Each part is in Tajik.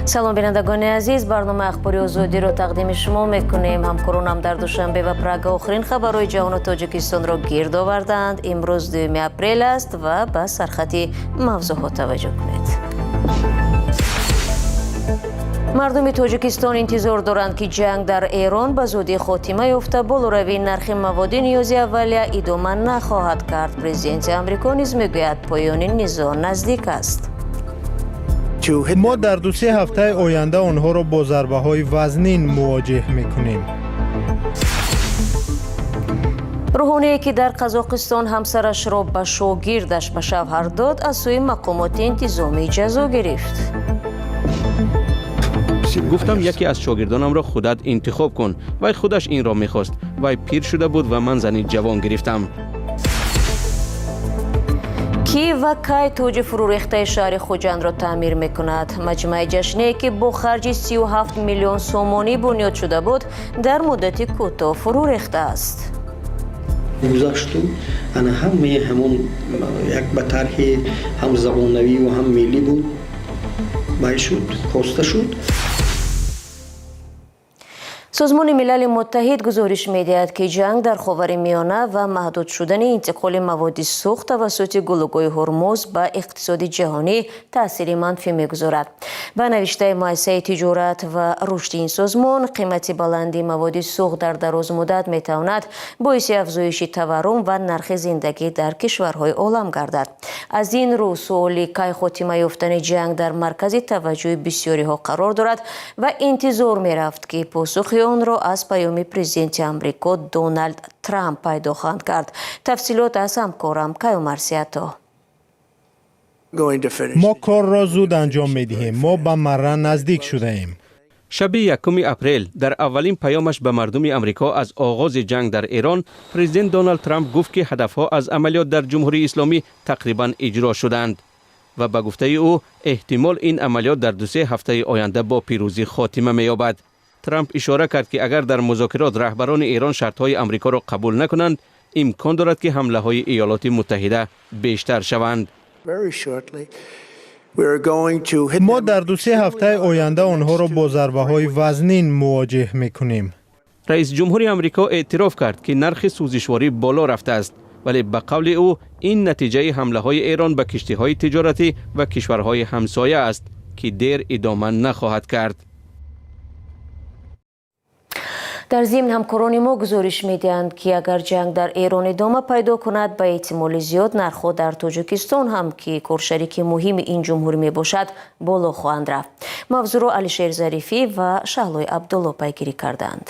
Салом, бинандагони азиз. Барномаи Ахбори Озодиро тақдими шумо мекунем. Ҳамкоронам дар Душанбе ва Прага охирин хабарҳои ҷаҳону Тоҷикистонро гирд овардаанд. Имрӯз 2 апрел аст ва ба сархати мавзӯъҳо таваҷҷӯҳ кунед. Мардуми Тоҷикистон интизор доранд, ки ҷанг дар Эрон ба зудӣ хотима ёфта, болоравии нархи маводи ниёзи аввалия идома нахоҳад кард. Президенти Амрико низ мегӯяд, поёни низоъ наздик аст. Мо дар 2-се ҳафтаи оянда онҳоро бо зарбаҳои вазнин мувоҷеҳ мекунем. Рӯҳоние, ки дар Қазоқистон ҳамсарашро ба шогирдаш ба шавҳар дод, аз сӯи мақомоти интизомӣ ҷазо гирифт. Гуфтам, яке аз шогирдонамро худат интихоб кун. Вай худаш инро мехост. Вай пир шуда буд ва ман зани ҷавон гирифтам. Кӣ ва кай тоҷи фурӯрехтаи шаҳри Хуҷандро таъмир мекунад? Маҷмӯаи ҷашние, ки бо харҷи 37 миллион сомонӣ бунёд шуда буд, дар муддати кӯтоҳ фурӯ рехтааст. Гузашту ана ҳамаи ҳамон як ба тарҳи ҳам забоннавию ҳам миллӣ буд, бай шуд, коста шуд. Созмони Милали Муттаҳид гузориш медиҳад, ки ҷанг дар Ховари Миёна ва маҳдуд шудани интиқоли маводи сӯхт тавассути гулӯгоҳи Ҳурмуз ба иқтисоди ҷаҳонӣ таъсири манфӣ мегузорад. Ба навиштаи Муассисаи тиҷорат ва рушди ин созмон, қимати баланди маводи сӯхт дар дарозмуддат метавонад боиси афзоиши таваррум ва нархи зиндагӣ дар кишварҳои олам гардад. Аз ин рӯ, суоли кай хотима ёфтани ҷанг дар маркази таваҷҷӯҳи бисёриҳо қарор дорад ва интизор мерафт, ки посухи онро аз паёми президенти Амрико Доналд Трамп пайдо хоҳанд кард. Тафсилот аз ҳамкорам Каюмарс Ято. Мо корро зуд анҷом медиҳем. Мо ба марра наздик шудаем. Шаби 1 апрел дар аввалин паёмаш ба мардуми Амрико аз оғози ҷанг дар Эрон, президент Доналд Трамп гуфт, ки ҳадафҳо аз амалиёт дар Ҷумҳурии Исломӣ тақрибан иҷро шудаанд ва ба гуфтаи ӯ, эҳтимол ин амалиёт дар 2-се ҳафтаи оянда бо пирӯзӣ хотима меёбад. Трамп ишора кард, ки агар дар музокирот раҳбарони Эрон шартҳои Амрикоро қабул накунанд, имкон дорад, ки ҳамлаҳои Иёлоти Муттаҳида бештар шаванд. Мо дар 2-се ҳафтаи оянда онҳоро бо зарбаҳои вазнин мувоҷеҳ мекунем. Раиси ҷумҳури Амрико эътироф кард, ки нархи сӯзишворӣ боло рафтааст, вале ба қавли ӯ, ин натиҷаи ҳамлаҳои Эрон ба киштиҳои тиҷоратӣ ва кишварҳои ҳамсоя аст, ки дер идома нахоҳад кард. Дар зимн, ҳамкорони мо гузориш медиҳанд, ки агар ҷанг дар Эрон идома пайдо кунад, ба эҳтимоли зиёд нархҳо дар Тоҷикистон ҳам, ки коршарики муҳими ин ҷумҳурӣ мебошад, боло хоҳанд рафт. Мавзӯъро Алишер Зарифӣ ва Шаҳлои Абдулло пайгирӣ карданд.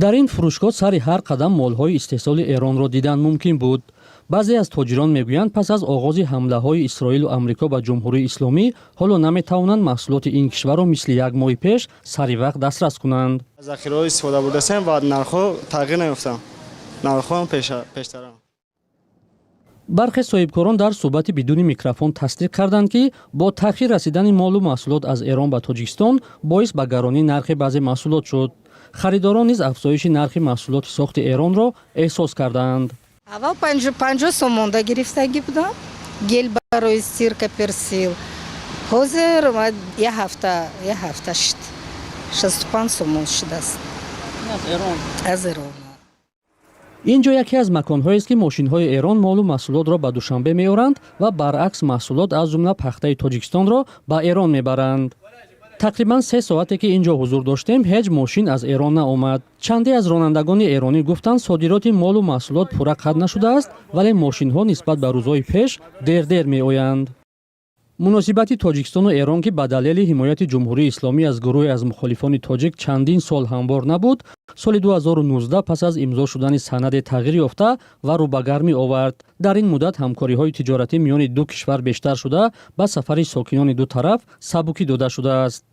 Дар ин фурӯшгоҳ сари ҳар қадам молҳои истеҳсоли Эронро дидан мумкин буд. Баъзе аз тоҷирон мегӯянд, пас аз оғози ҳамлаҳои Исроилу Амрико ба Ҷумҳурии Исломӣ, ҳоло наметавонанд маҳсулоти ин кишварро мисли як моҳи пеш сари вақт дастрас кунанд. Захираҳо истифода бурдастем ва нархҳо тағйир наёфтанд, нархҳо пештаранд. Бархе соҳибкорон дар суҳбати бидуни микрофон тасдиқ карданд, ки бо таъхир расидани молу маҳсулот аз Эрон ба Тоҷикистон боис ба гаронии нархи баъзе маҳсулот шуд. Харидорон низ афзоиши нархи маҳсулоти сохти Эронро эҳсос кардаанд. Аввал 50 сомонда гирифтагӣ будам гель барои стирка Персил, ҳозир як ҳафта шуд, 65 сомон шудааст. Аз Эрон. Ин ҷо яке аз маконҳоест, ки мошинҳои Эрон молу маҳсулотро ба Душанбе меоранд ва баръакс, маҳсулот, аз ҷумла пахтаи Тоҷикистонро ба Эрон мебаранд. Тақрибан 3 соате ки ин ҷо ҳузур доштем, ҳеҷ мошин аз Эрон наомад. Чанде аз ронандагони эронӣ гуфтанд, содироти молу маҳсулот пурра қатъ нашудааст, вале мошинҳо нисбат ба рӯзҳои пеш дер-дер меоянд. Муносибати Тоҷикистону Эрон, ки ба далели ҳимояти Ҷумҳурии Исломӣ аз гурӯҳе аз мухолифони тоҷик чандин сол ҳамвор набуд, соли 2019 пас аз имзо шудани санаде тағйир ёфта ва рӯ ба гармӣ овард. Дар ин муддат ҳамкориҳои тиҷоратӣ миёни ду кишвар бештар шуда, ба сафари сокинони ду тараф сабукӣ дода шудааст.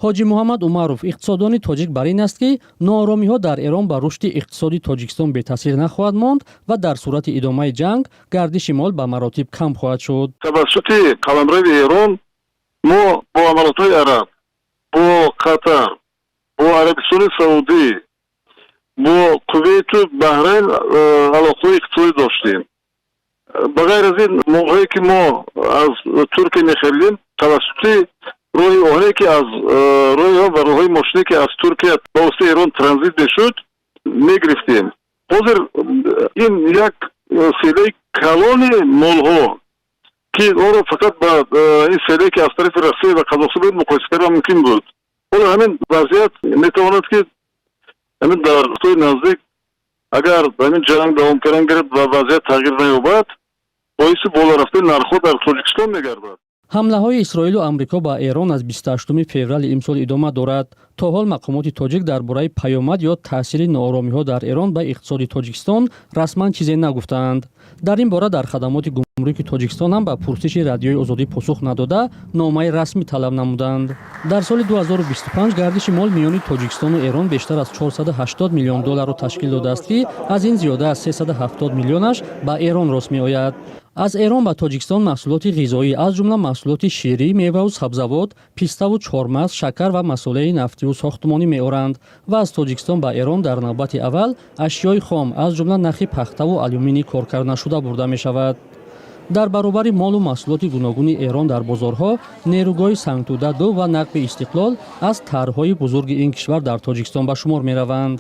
Ҳоҷӣ Муҳаммад Умаров, иқтисоддони тоҷик, бар ин аст, ки нооромиҳо дар Эрон ба рушди иқтисоди Тоҷикистон бетаъсир нахоҳад монд ва дар сурати идомаи ҷанг гардиши мол ба маротиб кам хоҳад шуд. Тавассути қаламрави Эрон мо бо Аморотҳои Араб, бо Қатар, бо Арабистони Саудӣ, бо Кувейту Баҳрайн алоқаҳои иқтисодӣ доштем. Ба ғайр аз ин, молҳое ки мо аз Туркия мехаридем. Тавассути роҳи оҳане, ки аз роҳи ва роҳҳои мошине, ки аз Туркия ба воситаи Эрон транзит мешуд, мегирифтем. Ҳозир ин як селаи калони молҳо, ки онро фақат ба ин селе, ки аз тарафи Россия ва Қазоқистон буд, муқоиса кардан мумкин буд. Ҳоло ҳамин вазъият метавонад, ки ҳамин дар вақтҳои наздик, агар ҳамин ҷанг давом кардан гирифт ва вазъият тағйир наёбад, боиси боло рафтани нархҳо дар Тоҷикистон мегардад. Ҳамлаҳои Исроилу Амрико ба Эрон аз 28 феврали имсол идома дорад. То ҳол мақомоти тоҷик дар бораи паёмад ё таъсири нооромиҳо дар Эрон ба иқтисоди Тоҷикистон расман чизе нагуфтаанд. Дар ин бора дар хадамоти гумруки Тоҷикистон ҳам ба пурсиши Радиои Озодӣ посух надода, номаи расмӣ талаб намуданд. Дар соли 2025 гардиши мол миёни Тоҷикистону Эрон бештар аз 480 миллион долларро ташкил додааст, ки аз ин зиёда аз 370 миллионаш ба Эрон рост меояд. Аз Эрон ба Тоҷикистон маҳсулоти ғизоӣ, аз ҷумла маҳсулоти ширӣ, меваву сабзавот, пиставу чормағз, шакар ва масолеҳи нафтиву сохтмонӣ меоранд ва аз Тоҷикистон ба Эрон дар навбати аввал ашёи хом, аз ҷумла нахи пахтаву алюминӣ коркарднашуда бурда мешавад. Дар баробари молу маҳсулоти гуногуни Эрон дар бозорҳо, нерӯгоҳи Сангтуда 2 ва нақби Истиқлол аз тарҳҳои бузурги ин кишвар дар Тоҷикистон ба шумор мераванд.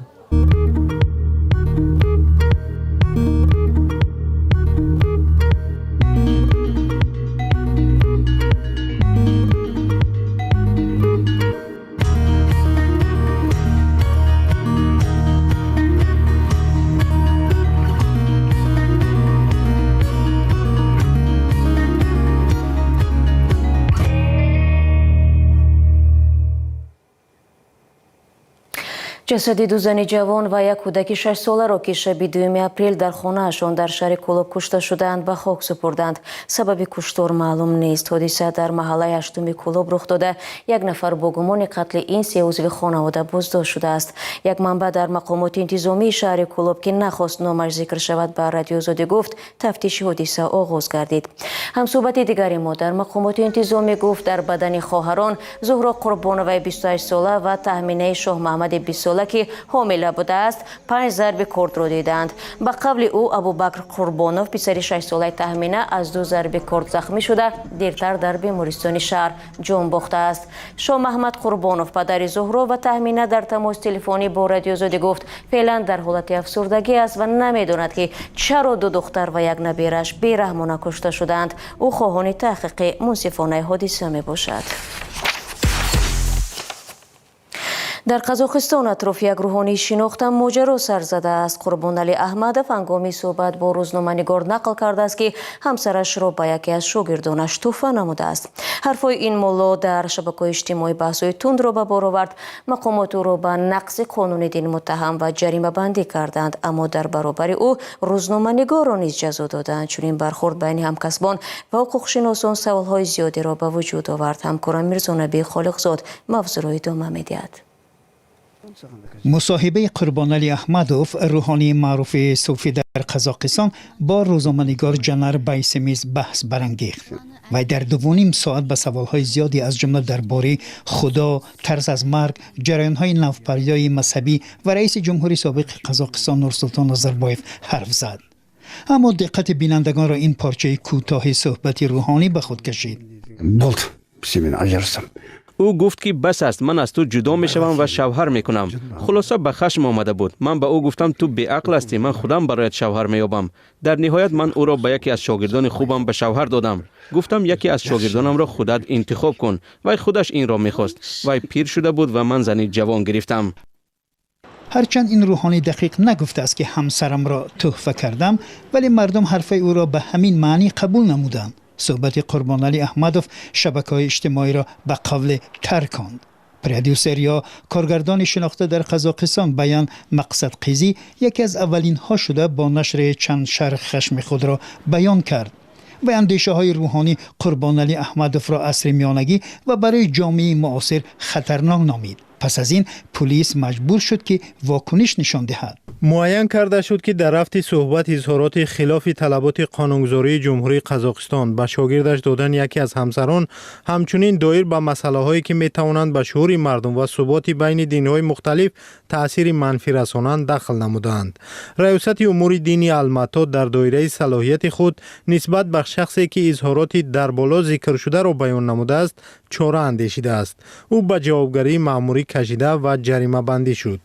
Ҷасади ду зани ҷавон ва як кӯдаки 6-соларо, ки шаби 2 апрел дар хонаашон дар шаҳри Кӯлоб кушта шудаанд, ба хок супурданд. Сабаби куштор маълум нест. Ҳодиса дар маҳаллаи ҳаштуми Кӯлоб рух дода. Як нафар бо гумони қатли ин се узви хонавода боздошт шудааст. Як манбаъ дар мақомоти интизомии шаҳри Кӯлоб, ки нахост номаш зикр шавад, ба Радиои Озодӣ гуфт, тафтиши ҳодиса оғоз гардид. Ҳамсӯҳбати дигари мо дар мақомоти интизомӣ гуфт, дар бадани хоҳарон Зуҳро Қурбоноваи 28 сола ва Таҳминаи Шоҳмаҳмади 20 сола, ки ҳомила будааст, панҷ зарби кордро дидаанд. Ба қавли ӯ, Абубакр Қурбонов, писари 6-солаи Таҳмина, аз ду зарби корд захмӣ шуда, дертар дар бемористони шаҳр ҷон бохтааст. Шоҳмаҳмад Қурбонов, падари Зуҳро ва Таҳмина, дар тамоси телефонӣ бо Радиои Озодӣ гуфт, феълан дар ҳолати афсурдагӣ аст ва намедонад, ки чаро ду духтар ва як набираш бераҳмона кушта шудаанд. Ӯ хоҳони таҳқиқи мунсифонаи ҳодиса мебошад. Дар Қазоқистон атрофи як рӯҳонии шинохта моҷаро сар задааст. Қурбоналӣ Аҳмадов ҳангоми суҳбат бо рӯзноманигор нақл кардааст, ки ҳамсарашро ба яке аз шогирдонаш тӯҳфа намудааст. Ҳарфҳои ин мулло дар шабакаҳои иҷтимоӣ баҳсҳои тундро ба бор овард. Мақомот ӯро ба нақзи қонуни дин муттаҳам ва ҷаримабандӣ карданд, аммо дар баробари ӯ рӯзноманигорро низ ҷазо доданд. Чунин бархурд байни ҳамкасбон ва ҳуқуқшиносон саволҳои зиёдеро ба вуҷуд овард. Ҳамкорам Мирзонаби Холиқзод мавзӯъро идома медиҳад. Мусоҳибаи Қурбоналӣ Аҳмадов, рӯҳонии маъруфи суфӣ дар Қазоқистон, бо рӯзноманигор Ҷанар Байсемиз баҳс барангехт. Вай дар 2,5 соат ба саволҳои зиёде, аз ҷумла дар бораи Худо, тарс аз марг, ҷараёнҳои навпайдои мазҳабӣ ва раиси ҷумҳури собиқи Қазоқистон Нурсултон Назарбоев ҳарф зад. Аммо диққати бинандагонро ин порчаи кӯтоҳи суҳбати рӯҳонӣ ба худ кашид. Болды, сенімен ажырасам. Ӯ гуфт, ки бас аст, ман аз ту ҷудо мешавам ва шавҳар мекунам. Хулоса, ба хашм омада буд. Ман ба ӯ гуфтам: «Ту беақл ҳастӣ, ман худам бароят шавҳар меёбам». Дар ниҳоят ман ӯро ба яке аз шогирдони хубам ба шавҳар додам. Гуфтам: «Яке аз шогирдонамро худат интихоб кун». Вай худаш инро мехост. Вай пир шуда буд ва ман зани ҷавон гирифтам. Ҳарчанд ин рӯҳонӣ дақиқ нагуфтааст, ки ҳамсарамро тӯҳфа кардам, вале мардум ҳарфаи ӯро ба ҳамин маънӣ қабул намуданд. Суҳбати Қурбоналӣ Аҳмадов шабакаҳои иҷтимоиро ба қавле тарконд. Продюсер ё коргардони шинохта дар Қазоқистон Баян Мақсадқизӣ яке аз аввалинҳо шуда бо нашри чанд шарҳ хашми худро баён кард ва андешаҳои рӯҳонӣ Қурбоналӣ Аҳмадовро асри миёнагӣ ва барои ҷомеаи муосир хатарнок номид. Пас аз ин пулис маҷбур шуд, ки вокуниш нишон диҳад. Муайян карда шуд, ки дар рафти суҳбат изҳороти хилофи талаботи қонунгузории Ҷумҳурии Қазоқистон, ба шогирдаш додани яке аз ҳамсарон, ҳамчунин доир ба масъалаҳое, ки метавонанд ба шуъури мардум ва суботи байни динҳои мухталиф таъсири манфӣ расонанд, дахл намудаанд. Раёсати умури дини Алмато дар доираи салоҳияти худ нисбат ба шахсе, ки изҳороти дар боло зикршударо баён намудааст, чора андешидааст. Ӯ ба ҷавобгарии маъмурӣ кашида ва ҷаримабандӣ шуд.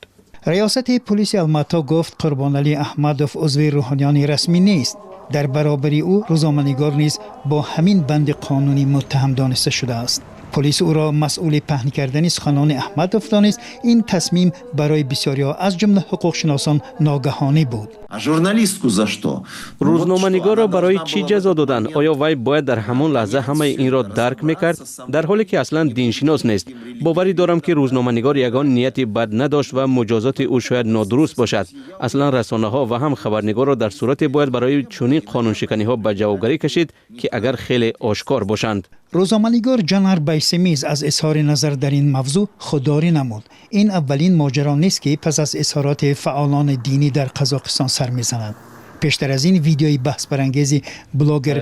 Раёсати пулиси Алмато гуфт, Қурбоналӣ Аҳмадов узви рӯҳониёни расмӣ нест. Дар баробари ӯ рӯзноманигор низ бо ҳамин банди қонунӣ муттаҳам дониста шудааст. Полис ӯро масъули паҳн кардани суханони Аҳмадов донист. Ин тасмим барои бисёриҳо, аз ҷумла ҳуқуқшиносон, ногаҳонӣ буд. А журналистку за что? Рӯзноманигорро барои чӣ ҷазо доданд? Оё вай бояд дар ҳамон лаҳза ҳамаи инро дарк мекард, дар ҳоле ки аслан диншинос нест? Боварӣ дорам, ки рӯзноманигор ягон нияти бад надошт ва муҷозоти ӯ шояд нодуруст бошад. Аслан расонаҳо ва ҳам хабарнигорро дар сурате бояд барои чунин қонуншиканиҳо ба ҷавобгарӣ кашид, ки агар хеле ошкор бошанд. Рӯзноманигор Ҷанар Байсемиз аз изҳори назар дар ин мавзӯъ худдорӣ намуд. Ин аввалин моҷаро нест, ки пас аз изҳороти фаъолони динӣ дар Қазоқистон сар мезанад. Пештар аз ин видеои баҳсбарангези блогер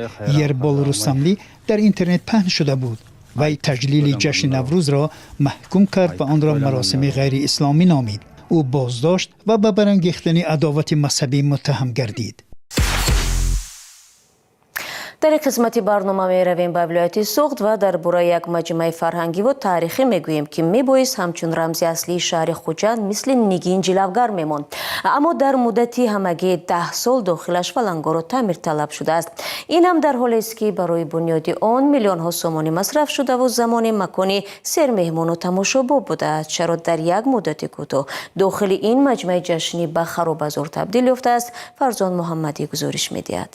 Ербол Рустамлӣ дар интернет паҳн шуда буд. Вай таҷлили ҷашни Наврӯзро маҳкум кард ва онро маросими ғайриисломӣ номид. Ӯ боздошт ва ба барангехтани адовати мазҳабӣ муттаҳам гардид. Дар ин қисмати барнома меравем ба вилояти Суғд ва дар бораи як маҷмӯаи фарҳангиву таърихӣ мегӯем, ки мебоист ҳамчун рамзи аслии шаҳри Хуҷанд мисли нигин ҷилавгар мемонд, аммо дар муддати ҳамагӣ 10 сол дохилаш валангору таъмирталаб шудааст. Ин ҳам дар ҳолест, ки барои бунёди он миллионҳо сомонӣ масраф шудаву замоне макони сермеҳмону тамошобоб будааст. Чаро дар як муддати кӯтоҳ дохили ин маҷмӯаи ҷашнӣ ба харобазор табдил ёфтааст? Фарзон Муҳаммадӣ гузориш медиҳад.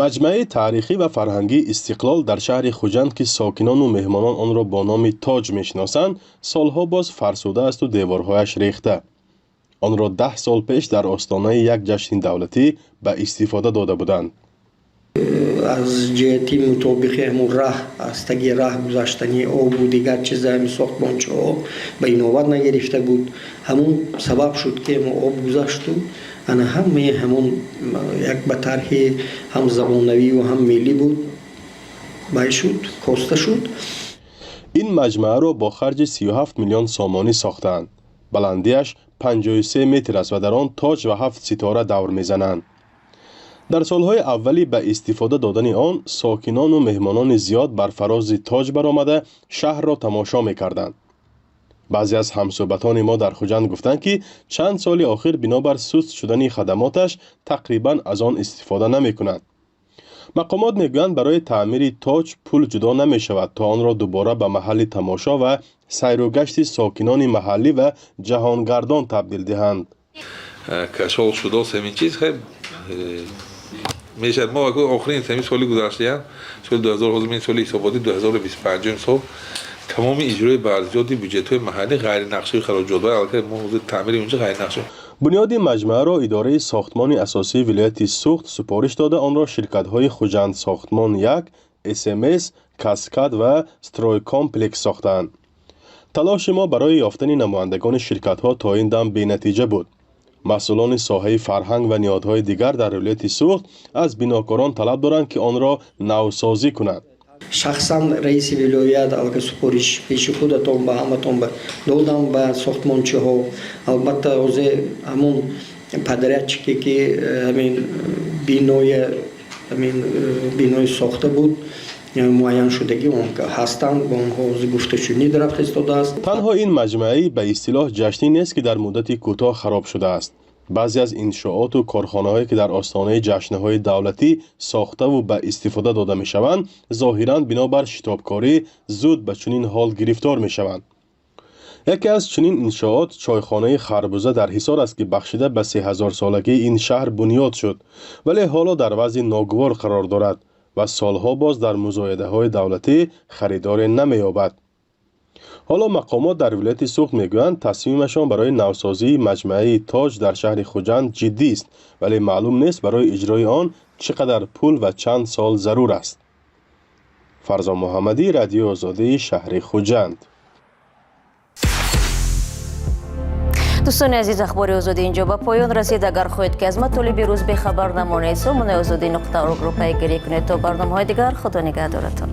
Маҷмӯаи таърихӣ ва фарҳангии «Истиқлол» дар шаҳри Хуҷанд, ки сокинону меҳмонон онро бо номи «Тоҷ» мешиносанд, солҳо боз фарсуда асту деворҳояш рехта. Онро 10 сол пеш дар остонаи як ҷашни давлатӣ ба истифода дода буданд. Аз ҷиҳати мутобиқи ҳамун раҳ, аз таги раҳ гузаштани обу дигар чиза, ҳами сохтмончаҳо ба инобат нагирифта буд. Ҳамун сабаб шуд, ки об гузашту ана ҳамаи ҳамон як ба тарҳи ҳам забоннавию ҳам миллӣ буд, бай шуд, коста шуд. Ин маҷмӯаро бо харҷи 37 миллион сомонӣ сохтаанд. Баландиаш 53 метр аст ва дар он тоҷ ва ҳафт ситора давр мезананд. Дар солҳои аввали ба истифода додани он сокинону меҳмонони зиёд бар фарози тоҷ баромада, шаҳрро тамошо мекарданд. Баъзе аз ҳамсӯҳбатони мо дар Хуҷанд гуфтанд, ки чанд соли охир бинобар суст шудани хадамоташ тақрибан аз он истифода намекунанд. Мақомот мегӯянд, барои таъмири тоҷ пул ҷудо намешавад, то онро дубора ба маҳалли тамошо ва сайру гашти сокинони маҳаллӣ ва ҷаҳонгардон табдил диҳанд. Кашол шудост, ҳамин чиз хеб мешавад. Мо охирин ҳамин соли гузаштаям, соли 2000, ҳозир ин соли ҳисоботӣ 2025 сол, тамоми иҷрои барзиёди бюҷетҳои маҳаллӣ ғайринақшавӣ хароҷотҳои аллакай мо ҳозир таъмири унҷа ғайринақша. Бунёди маҷмӯаро идораи сохтмони асосии вилояти Суғд супориш дода. Онро ширкатҳои «Хуҷанд сохтмон 1», СМС, «Каскад» ва «Стройкомплекс» сохтаанд. Талоши мо барои ёфтани намояндагони ширкатҳо то ин дам бенатиҷа буд. Масъулони соҳаи фарҳанг ва ниҳодҳои дигар дар вилояти Суғд аз бинокорон талаб доранд, ки онро навсозӣ кунанд. Шахсан раиси вилоят аллакай супориш пеши худатон ба ҳаматон ба додам, ба сохтмончиҳо. Албатта, ҳозир ҳамон подрядчике, ки ҳамин биное, ҳамин бинои сохта буд, муайяншудагӣ он ҳастанд, бо онҳо ҳозир гуфташунид рафта истодааст. Танҳо ин маҷмӯаи ба истилоҳ ҷашнӣ нест, ки дар муддати кӯтоҳ хароб шудааст. Баъзе аз иншооту корхонаҳое, ки дар остонаи ҷашнҳои давлатӣ сохтаву ба истифода дода мешаванд, зоҳиран бинобар шитобкорӣ зуд ба чунин ҳол гирифтор мешаванд. Яке аз чунин иншоот чойхонаи «Харбуза» дар Ҳисор аст, ки бахшида ба сеҳазорсолагии ин шаҳр бунёд шуд, вале ҳоло дар вазъи ногувор қарор дорад ва солҳо боз дар музоядаҳои давлатӣ харидоре намеёбад. Ҳоло мақомот дар вилояти Суғд мегӯянд, тасмимашон барои навсозии маҷмӯаи «Тоҷ» дар шаҳри Хуҷанд ҷиддист, вале маълум нест, барои иҷрои он чӣ қадар пул ва чанд сол зарур аст. Фарзон Муҳаммадӣ, Радиои Озодӣ, шаҳри Хуҷанд. Дӯстони азиз, Ахбори Озодӣ инҷо ба поён расид. Агар хоҳед, ки аз матолиби рӯз бехабар намонед, сомонаи озодӣ.орг-ро пайгирӣ кунед. То барномаҳои дигар, Худо нигаҳдоратон.